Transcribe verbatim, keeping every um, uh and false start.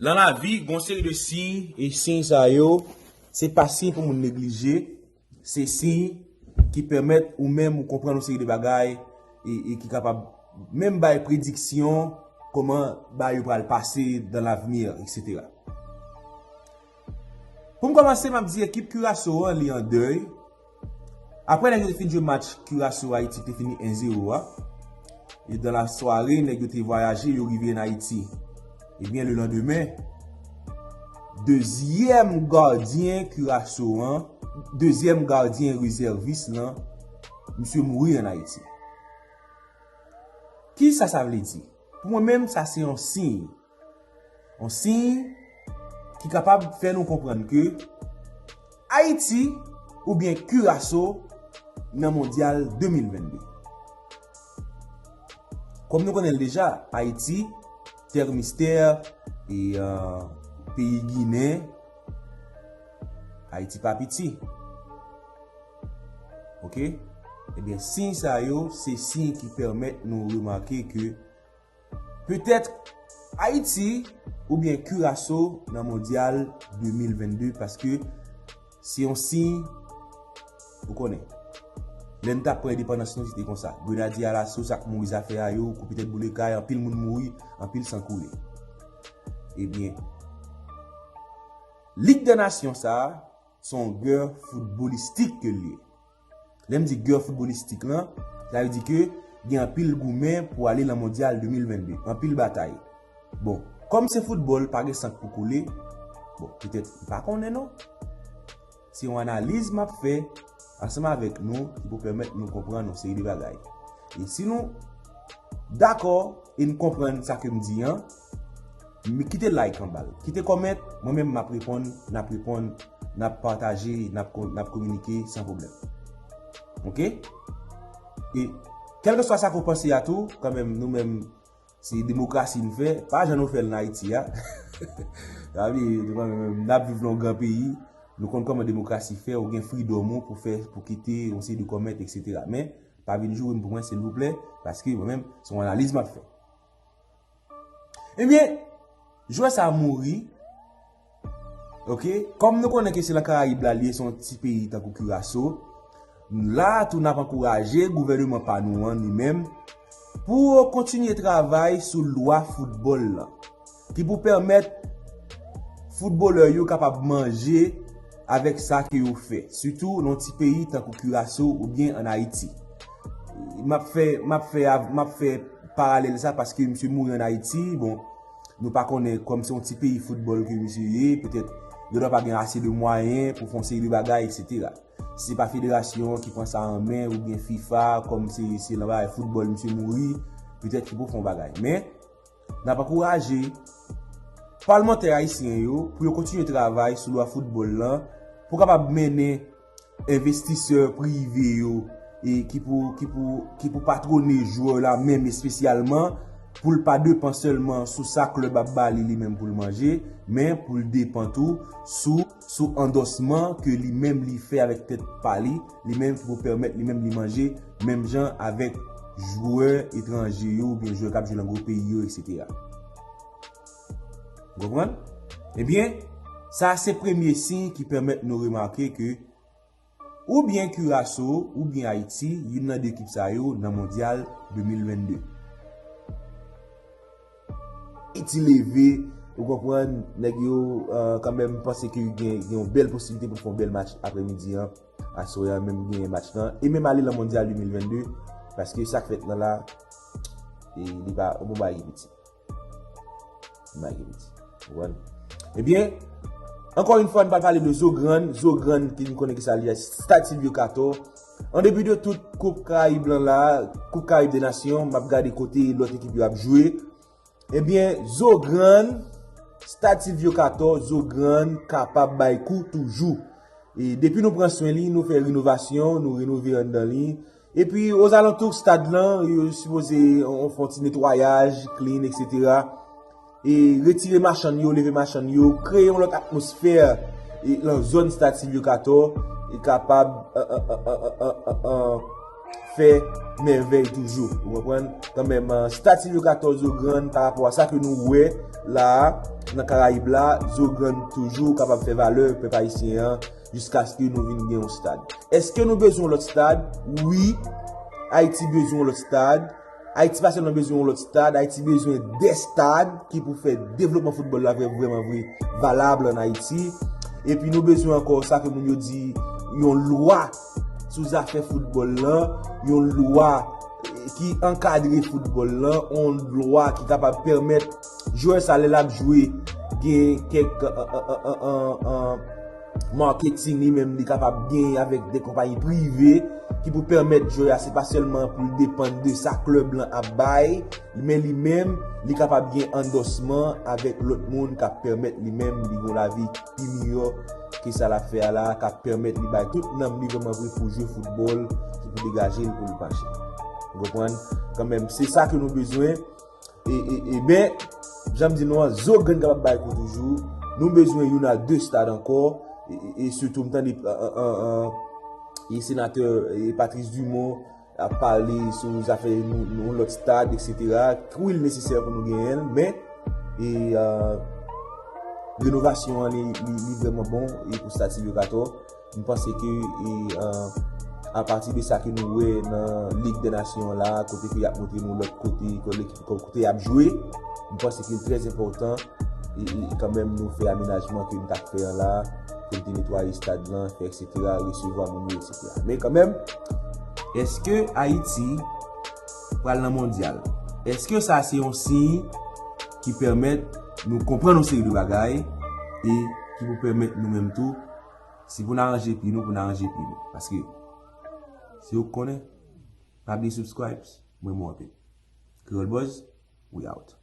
Nan lavi, gon seri de siy, e siy sa yo, se pa siy pou moun neglije, se siy ki pèmèt ou menm ou konprann yon seri de bagay, e, e ki kapab menm bay prediksyon kòman bagay yo pral pase dans l'avenir, et cetera. Pou m kòmanse, m ap di ekip Curaçao an, li an dèy. Apre nèg yo te fin jwe match Curaçao Ayiti ki te fini en zewo a, e dans la soirée, nèg yo te vwayaje, yo rive an Ayiti. Ebyen, le lendemain, dezyèm gadyen Curaçao an, dezyèm gadyen rezèvis lan, misye mouri an Ayiti. Kisa sa vle di? Pou mwen menm, sa se yon siy. Yon siy ki kapab fè nou konprann ke Ayiti oubyen Curaçao nan Mondyal de mil vennde. Kòm nou konnen l deja, Ayiti, tè mistè, e, euh, peyi Ginen, Ayiti pa piti. Oke? Ebyen, siy sa yo, se siy ki pèmèt nou remake ke petèt Ayiti oubyen Curaçao nan Mondyal de mil vennde, paske se yon siy, ou konnen. Lè n t ap pran endepandans nou, se te konsa. Grenadye alaso, sa k mouri zafè a yo, koupe tèt boule kay, anpil moun mouri, anpil san koule. Ebyen, Lig dè Nasyon sa a, se yon gè foutbolistik ke l ye. Lè m di gè foutbolistik lan, sa vle di ke gen anpil goumen pou ale nan Mondyal de mil vennde, anpil batay. Bon, kòm se foutbòl, pa gen san k pou koule, bon, petèt, m pa konnen non. Se yon analiz m ap fè ansanm avèk nou ki pou pèmèt nou konprann yon seri de bagay. E si nou dakò e n konprann sa ke m di an, m kite like anba l. Kite kòmèt, mwen menm m ap reponn, n ap reponn, n ap pataje, n ap ko-, n ap kominike san pwoblèm. Oke? E kèlkeswa sa ke w panse a tou, kanmenm, nou menm, se demokrasi n fè, pa jan nou fè l nan Ayiti a. Sa vle di, nou kanmenm, n ap viv nan yon gran peyi, nou konn kòman demokrasi fè, ou gen freedom ou pou fè, pou kite yon seri de kòmèt, et cetera. Men, pa vin joure m pou mwen, silvouplè, paske mwen menm, se yon analiz m ap fè. Ebyen, jwè sa a mouri. Oke, kòm nou konnen ke se nan Karayib la l ye, se yon ti peyi tankou Curaçao. La a tou n ap ankouraje gouvèneman pa nou an, li menm, pou yo kontinye travay sou lwa foutbòl lan, ki pou pèmèt foutbolè yo kapab manje avèk sa ke yo fè, sitou nan yon ti peyi tankou Curaçao oubyen ann Ayiti. M ap fè, m ap fè, m ap fè paralèl sa paske misye mouri ann Ayiti, bon, nou pa konnen, kòm se yon ti peyi foutbòl ke misye ye, petèt, yo dwa pa gen ase de mwayen pou fè yon seri de bagay, et cetera. Si se pa federasyon an ki pran sa an men, oubyen fifa, kòm se, se nan bagay foutbòl misye mouri, petèt ki pou fè yon bagay. Men, n ap ankouraje palmantè ayisyen yo pou yo kontinye travay sou lwa foutbòl lan, pou kapab mennen envestisè prive yo, e ki pou, ki pou, ki pou patwone jwè la menm espesyalman, pou l pa depan sèlman sou sa klèb ap ba li, li menm pou l manje, men pou l depan tou sou, sou andòsman ke li menm li fè avèk tèt pa li, li menm ki pou pèmèt li menm li manje, menm jan avèk jwè etranje yo oubyen jwè k ap jwe nan gwo peyi yo, et cetera. Ou konprann? Ebyen, sa se premye siy ki pèmèt nou remake ke oubyen Curaçao, oubyen Ayiti, youn nan de ekip sa yo nan Mondyal de mil vennde. Ayiti leve, ou konprann, nèg yo, euh, kanmenm panse ke gen, gen yon bèl posiblite pou fè yon bèl match aprèmidi an. Aswè a menm genyen match lan. E menm ale nan Mondyal de mil vennde, paske sa k fèt lan la, e li pa yon bon bagay ki piti. Yon bagay ki piti. Ou konprann? Ebyen, ankò yon fwa, n pral pale de Zo Grande. Zo Grande, ki n konnen ki sa li ye, Stade Sylvio Cator. An depi de tout Koup Karayib lan la, Koup Karayib dè Nasyon, m ap gade kote lòt ekip yo ap jwe. Ebyen, Zo Grande, Stade Sylvio Cator, Zo Grande kapab bay kou toujou. E depi nou pran swen li, nou fè renovasyon, nou renove anndan li. Epi, ozalantou stad lan, yo sipoze, on, fè yon ti netwayaj, clean, et cetera. E retire machann yo, leve machann yo, kreye yon lòt atmosfè, e, lan zòn Stade Sylvio Cator, e kapab, euh, euh, euh, euh, euh, euh, fè mèvèy toujou. Ou konprann? Kanmenm, euh, Stade Sylvio Cator Zo Grande, pa rapò a sa ke nou wè la a, nan Karayib la, Zogrann toujou kapab fè valè pèp ayisyen an jiskaske nou vin gen yon stad. Èske nou bezwen yon lòt stad? Wi, Ayiti bezwen yon lòt stad. Ayiti pa sèlman bezwen yon lòt stad, Ayiti bezwen de stad ki pou fè devlopman foutbòl la vre, vrèman vre valab ann Ayiti. Epi nou bezwen ankò sa ke moun yo di yon lwa sou zafè foutbòl lan, yon lwa ki ankadre foutbòl lan, yon lwa ki kapab pèmèt jwè sa lè l ap jwe gen kèk an, an, an, an, an, marketing li menm li kapab gen avèk de konpayi prive ki pou pèmèt jwè a se pa sèlman pou l depann de sa klèb lan ap bay, men li menm li kapab gen andòsman avèk lòt moun k ap pèmèt li menm li gen yon lavi pi miyò ke sa l ap fè a la, k ap pèmèt li bay tout nanm li vrèman vre pou jwe foutbòl, ki pou degaje l pou l mache. Ou konprann? Kanmenm, se sa ke nou bezwen. E, e, e ben, jan m di nou an, Zogrann kapab bay kou toujou. Nou bezwen youn a de stad ankò. E, e, e sitou m tande an, an, an, e senatè e Patrice Dumont ap pale sou zafè nou, nou lòt stad, etsetera. Wi, l nesesè pou nou genyen l, men e, uh, renovasyon an li, li, li vrèman bon e pou stad Sylvio Cator. M panse ke e, uh, apati de sa ke nou wè nan Lig dè Nasyon an la, kote ke y ap montre nou lòt kote, kote, kote y ap jwe, m panse ke l trè enpòtan e, e kanmenm nou fè amenajman ke n t ap fè an la, pou n te netwaye stad lan, fè etsetera, resevwa moun yo, etsetera. Men kanmenm, èske Ayiti pral nan mondyal? Èske sa se yon siy ki pèmèt nou konprann yon seri de bagay e ki pou pèmèt nou menm tou, si pou n aranje pi nou, pou n aranje pi nou? Paske, si w konnen, pa bliye subscribe, mwen mwen anpil. Creole Buzz, we out.